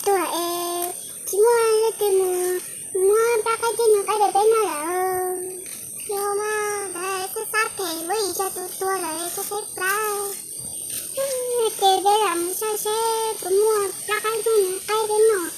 tuag es tsis muaj leej twg mus muab plab qaib thiab nyuag qaib rau peb noj lawm. Yog mas, xab xab phem muab ib co tus tuag lawm thiab peb plab. Ces peb lam mus saib seb puas muaj plab qaib thiab nyuag qaib peb noj.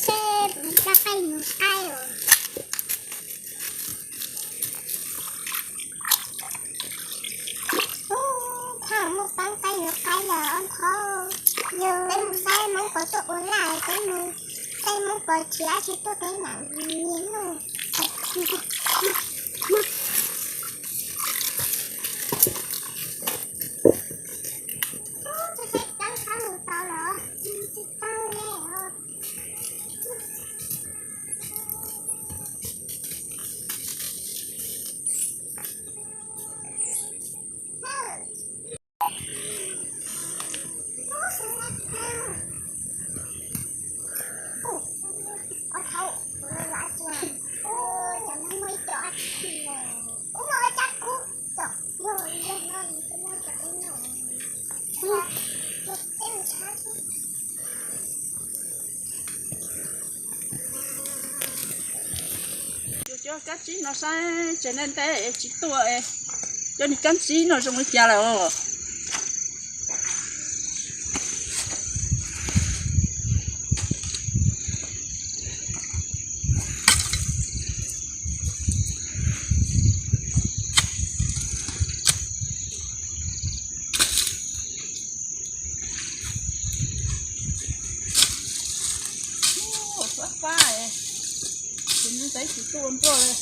Seb plab qaib nyuag qaib os. Thaj muaj plab qaib nyuag qaib lawm ob thab. Yog peb mus saib Hmoob Pov tuaj ua laj, peb mus saib Hmoob Pov tsis dab tsi tuaj peb mam nyiag noj. Cov kab tsib no saib tsev neeg ntej tsis tuaj, cov niag kab tsib no zoo li cas lawm os. Fab fab, ces nws tab tsis tuaj nroj li.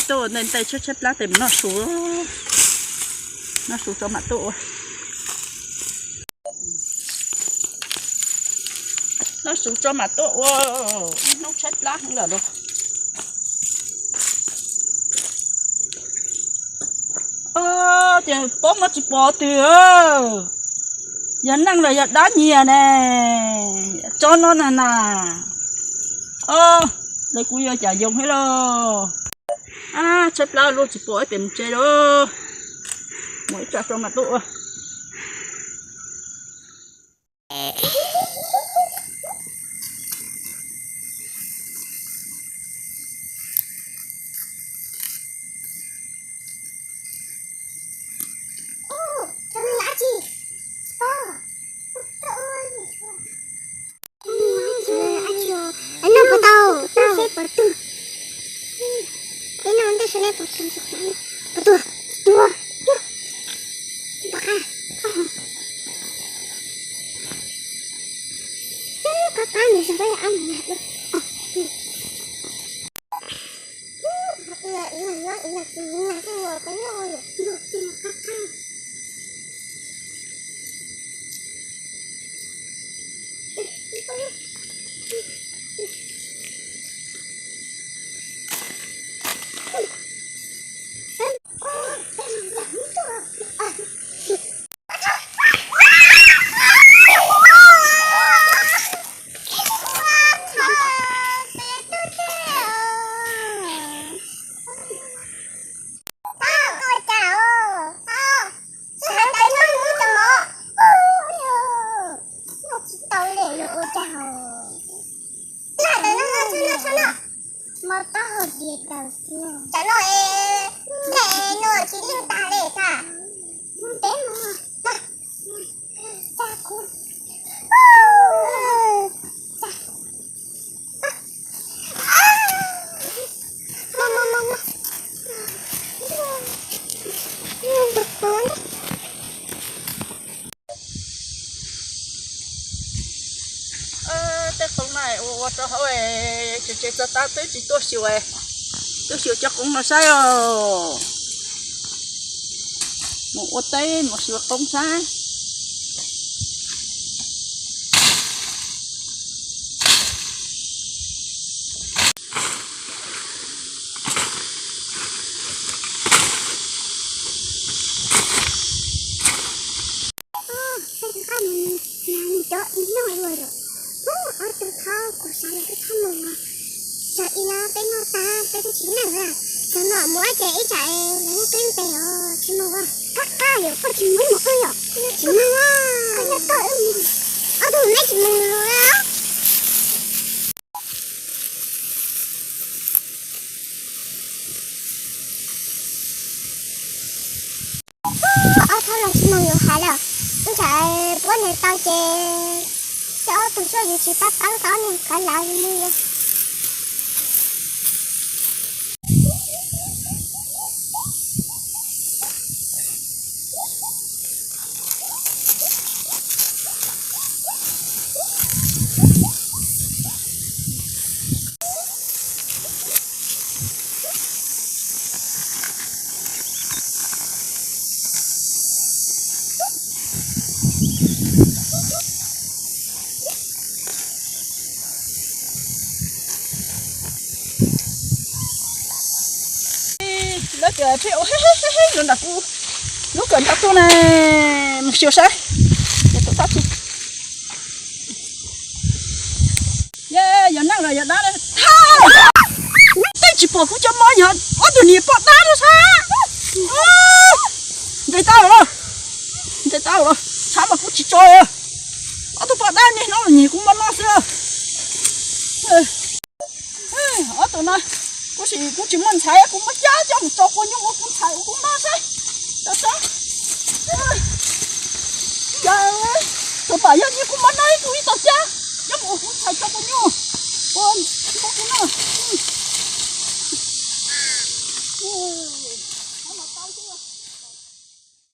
Tuaj ua ntej ntej tshaib tshaib plab tes mus noj su, noj su tso mam tuaj ua. Noj su tso mam tuaj ua, ib hnub tshaib plab heev lawm los. Ces pob muab tsis pom twg. Yog neeg los yog dab nyiag ne, tsob no na na. Lawv kuj yog cas yoo thiab lauj. Tshaib plab luaj tsis pom ib pem mus tsev lawm. Mus ib tsam tso mam tuaj ua. Noj puas tau, noj seb puas tuag. Peb noj ntej seb puas tuag, puas tuag, tuag. Pom qab, pom qab nws sawv pab ab. Rau hauv tsev txog tav twb tsis tuaj xyuas, tuaj xyuas cov qoob no saib os. Mus ua teb mus xyuas qoob saib. Peb rov qab mus nrhiav ib noj ua lawm. Ob tug thaub kuv xav los peb thaub mus os. Tsam ib los peb noj tag peb twb tsis noj lawm. Tsam no mus ua ces ib tsam lawv muab peb ntes os tsis mus ua. Qab qab yom, koj tsis mus mus qwj yom? Tsis mus. Ob tug neb tsis mus lawm. Ob thaub los tsis mus yus hais lawm, ib tsam puab nws tau ces coj ob tug suab yus tsis pab paub tau nws qhov lawv li yus. Lawv tias pheej ua he he he he los nram kuv lub kawm nrov tuaj na, mus xyuas saib. Yog tab tsi, yog neeg los yog dab, tej tsis pom kuv cov mov yog ob tug niag poj dab no saib. Ntes tau los, ntes tau los, tshav mas kuv tsis tso. Ob tug poj dab niaj hnub los nyiag kuv mov noj xwb. Ob tug no, kuv sim kuv tsis muaj ntxhais, kuv muab cab coj mus tso quas nyuj ua kuv ntxhais ua kuv noj saib. Tau tso. Cas tus pam yog nyiag kuv mov noj ib tug ib tog cab coj mus ua kuv ntxhais tso quas nyuj, ua